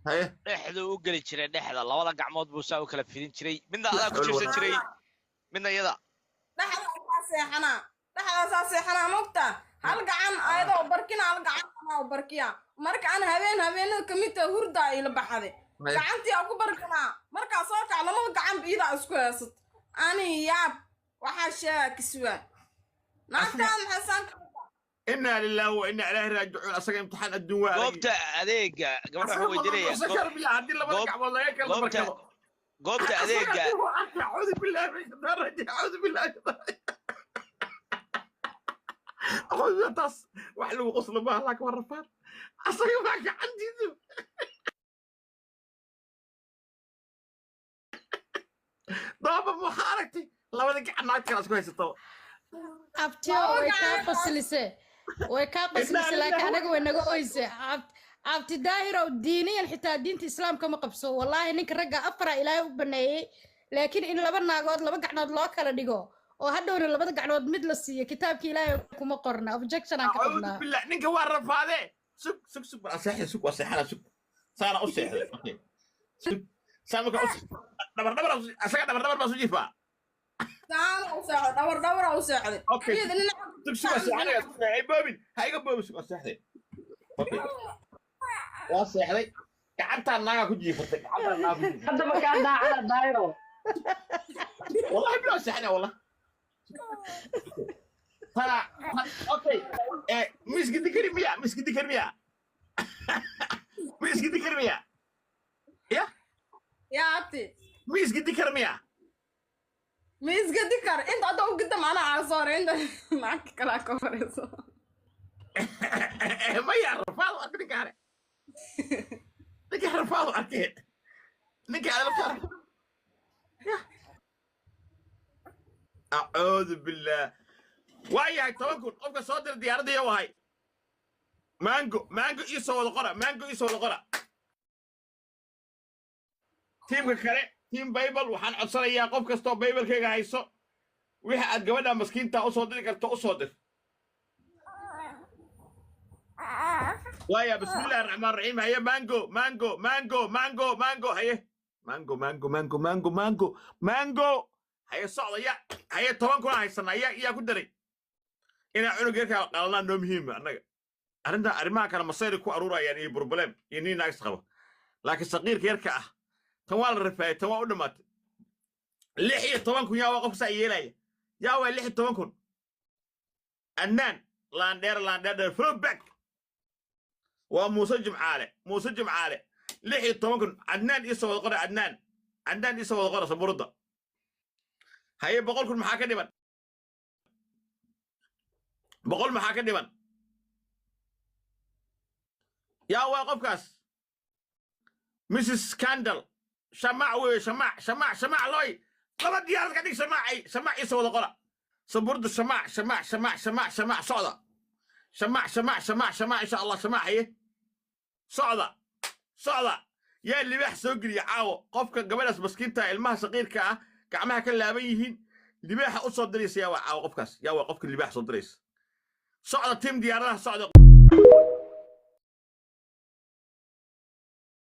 Haye. Dhexduu u geli jiray, dhexda labada gacmood buu saa u kala fidin jiray, midna adaa ku jiirsan jiray, midna iyada. Dhexdaasaa seexanaa, dhexdaasaa seexanaa, mogta hal gacan ayadoo barkina, hal gacan anaa u barkiya. Marka aan habeen habeenada kamid taha hurdaa ila baxday, gacantii aa ku barkinaa. Markaa soo kac, lamada gacan iidaa isku heysat. Ani yaab, waxaa sheegaa kiswaa naagtaan maxay saan? Inaa lilaahi wa inaa ilaahi raajicuun. Asaga imtixaan adduun waa. Goobta adeega gabadha waxaan weydiinaya. Haddii labada gacmood laga kala barkado. Goobta adeega. Acuudu billahi min shaytaan rajiim, acuudu billahi. Acuudu, taas wax lagu qoslo maaha, laakiin waa rafaad. Asaga baa gacantiisu daaba. Maxaa aragtay? Labada gacan naagta kala isku haysataba. Abtiyo, way kaa qoslisee, way kaa qoslisay, laakiin anaga way naga oyse. Abti Daahirow, diiniyan xitaa diinta islaamka ma qabso. Wallaahi ninka ragga afara Ilaahay u baneeyey, laakiin in laba naagood laba gacnood loo kala dhigo oo hadhowna labada gacnood mid la siiyo, kitaabka Ilaahay kuma qorna. Objection aan ka acuudu qabnaa. Billah, ninka waa rafaadee. Sug, sug, sug, bal seexday. Sug, waa seexana. Sug, saana u seexday. Okay, sug, saa marka u dhabar dhabar, asaga dhabar dhabar baa su jiifaa. Saana u seexday, dhawar dhawara u seexday. Okay. Iyada dhinaca. Sug, sug, waa seexanaya. Sug, hay boobin, ha iga boobin. Sug, waa seexday. Okay, waa seexday. Gacantaa naagaa ku jiifatay, gacantaa naagaa ku jiifatay. Hadda makaa daacada, Daayiro. Wallahi bilaa seexanaya, wallah. Tana okay, miskidi kari miya? Miskidi kari miya? Miskidi kari miya? Ya. Yaa abti? Miskidi kari miya? Ma isgadi kar inta hadda u gida, macnaha aa soo hore inta naagta kalaa ka horeyso. Maya, rafaad u arkay ninkaane. Ninka rafaad u arkay, ninka adala saar. Acuudu billah. Waayahay, 10,000 qofka soo dira diyaaradda iyo wahay. Mango, mango ii soo wada qora, mango ii soo wada qora. Tiimka kale, tiim Bible, waxaan codsanayaa qof kastoo Biblekayga hayso, wixii aad gabadha maskiinta usoo diri karto usoo dir. Waaya, bismillahi raxmaan raxiim. Haye, mango, mango, mango, mango, mango. Haye, mango, mango, mango, mango, mango, mango. Haye, socda ya. Haye, 10,000 haysana. Yaa ku daray inaa cunug yarkaa qalanaa? Noo muhiima annaga arrinta. Arrimaha kale masayri ku aruurayaan iyo problem iyo nin naagis qaba, laakiin saqiirka yarka ah tan waa la rafaayay, tan waa u dhammaatay. 16,000 yaa waa qofka saa yeelaya? Yaa waa 16,000? Adnaan laandheer, laandheer dheer, flowback. Waa Muuse Jimcaale, Muuse Jimcaale, 16,000. Cadnaan iisoo wada qora, Cadnaan, Cadnaan iisoo wada qora sabuurada. Haye, 100,000 maxaa ka dhiman? 100 maxaa ka dhiman? Yaa waa qofkaas? Mrs Scandal, shamac weeye, shamac, shamac, shamac. Looy laba diyaarad ka dhig. Shamaacay, shamac iisoo wada qora sabuurda. Shamac, shamac, shamac, shamac, shamac. Socda, shamac, shamac, shamac, shamac, insha Allah, shamac. Haye, socda, socda. Yaa libaax soo geliya caawo? Qofka gabadhaas maskiinta, ilmaha saqiirka ah gacmaha ka laaban yihiin, libaaxa u soo diraysa yaa waa caawo qofkaas? Yaa waa qofka libaax soo diraysa? Socda, tiim diyaaradaha, socda.